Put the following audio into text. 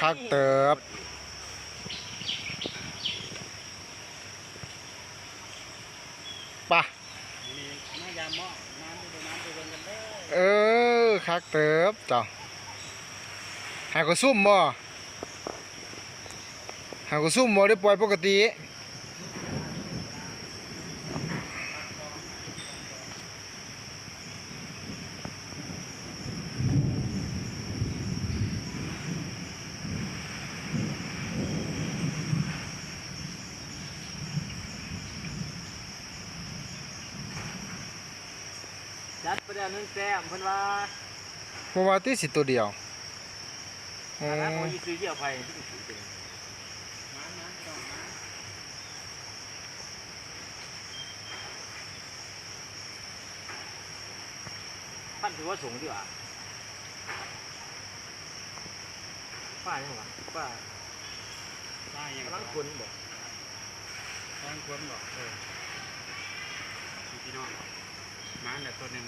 ຄັກເຕີບ ປະ ນີ້ມາຢາມເມາະ ມາດູ ມາດູເບິ່ງກັນເດີ. ເອີ ຄັກເຕີບເຈົ້າ. ຫາກະຊຸ່ມບໍ່? ຫາກະຊຸ່ມບໍ່ ຫຼືປ່ອຍປົກກະຕິ? ຈັດໄປແລ້ວໜຶ່ງແຕ້ມ ເພິ່ນວ່າ. ບໍ່ວ່າຕິ ຊິໂຕດຽວ. ໂອ້ ອັນນັ້ນບໍ່ມີຊື່ດຽວໃຜ. ພັນຖືວ່າສູງຢູ່ຫວາ? ປາຫຍັງຫວາ? ປາ ປາຫຍັງ? ກຳລັງຂົນບໍ່? ກຳລັງຂົນບໍ່? ເອີ ນີ້ພີ່ນ້ອງ ມາແລ້ວໂຕໜຶ່ງ.